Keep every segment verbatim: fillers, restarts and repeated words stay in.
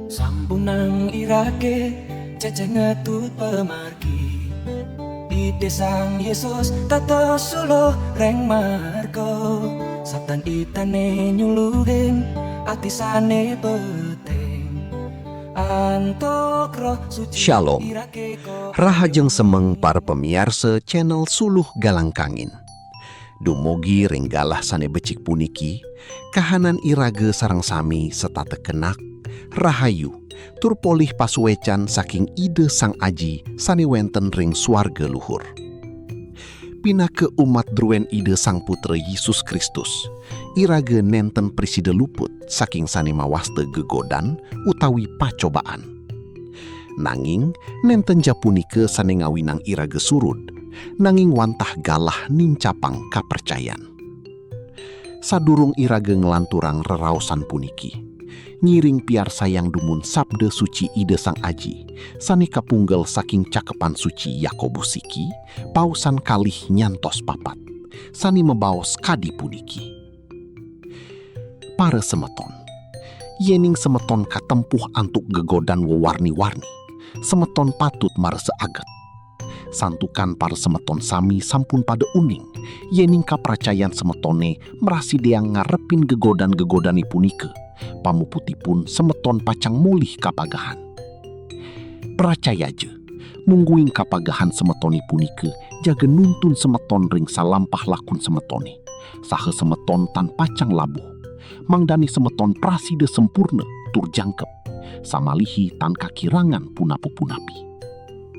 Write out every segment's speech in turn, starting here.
Sampunang irage cece ngetut pemargi. Ide Sang Yesus tato suluh reng marga. Satan itane nyuluhin ati sane peteng. Antuk Roh Suci Shalom. Irage ko- Rahajeng semeng para pamiarsa channel Suluh Galang Kangin. Dumugi ring galah sane becik puniki, kahanan iraga sareng sami setata kenak, rahayu, tur polih pasuecan saking Ida Sang Aji sane wenten ring swarga luhur. Pinaka umat druen Ida Sang Putra Yesus Kristus, iraga nenten prasida luput saking sane mawasta gegodan utawi pacobaan. Nanging nenten ja punika sane ngawinang iraga surud, nanging wantah galah nincapang kapracayan. Sadurung iraga nglanturang reraosan puniki, ngiring piarsayang dumun sabda suci Ida Sang Aji, sane kapunggel saking Cakepan Suci Yakobus siki, pausan kalih nyantos papat, sane mabaos kadi puniki. Para semeton, yening semeton katempuh antuk gegodan wewarni-warni, semeton patut marasa aget. Santukan para semeton sami sampun pada uning, yening kapracayan semetone mrasideang ngarepin gegodan-gegodane punika, pamuputipun semeton pacang molih kapagahan. Pracayaja, mungguing kapagahan semetone punika jaga nuntun semeton ring salampah lakun semetone, saha semeton tan pacang labuh, mangdane semeton prasida sempurna tur jangkep, samalihi tan kakirangan punapa-punapi.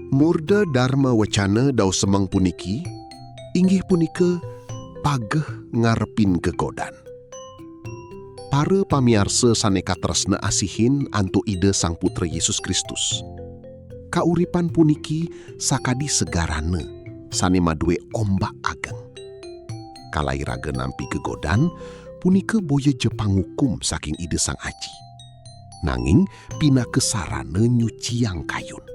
Murda Dharma Wacana dau semeng puniki, inggih punika pageh ngarepin gegodan. Para pamiarsa sane katresna asihin antuk Ida Sang Putra Yesus Kristus. Kauripan puniki sakadi segarana sane madue ombak ageng. Kala iraga nampi gegodan, punika boya ja pangukum saking Ida Sang Aji. Nanging pinaka sarana nyuciang kayun.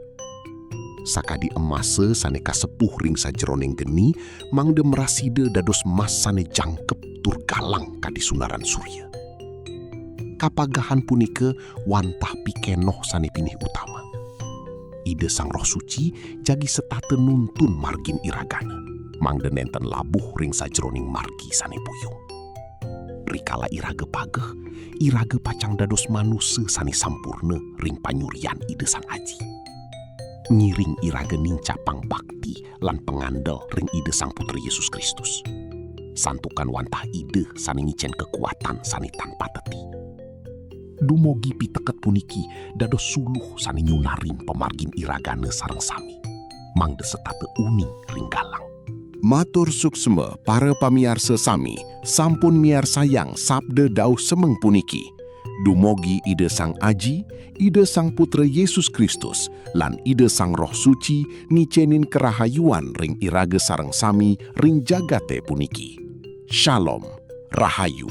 Sakadi emasa sane kasepuh ring sajeroning geni, mangda mrasida dados mas sane jangkep tur galang kadi sunaran surya. Kapagahan punika wantah pikenoh sane pinih utama. Ida Sang Roh Suci jagi setata nuntun margin iragana, mangda nenten labuh ring sajeroning margi sane buyung. Rikala iraga pageh, iraga pacang dados manusa sane sampurna ring panyurian Ida Sang Aji. Ngiring iraga nincapang bakti lan pangandel ring Ida Sang Putra Yesus Kristus. Santukan wantah Ida sane ngicen kakuatan sane tan pateti. Dumugi piteket puniki dados suluh sane nyunarin pamargin iragana sareng sami, mangda setata uning ring galang. Matur suksma para pamiarsa sami sampun miarsayang sabda dauh semeng puniki. Dumugi Ida Sang Aji, Ida Sang Putra Yesus Kristus, lan Ida Sang Roh Suci ngicenin karahayuan ring iraga sareng sami ring jagate puniki. Shalom, rahayu,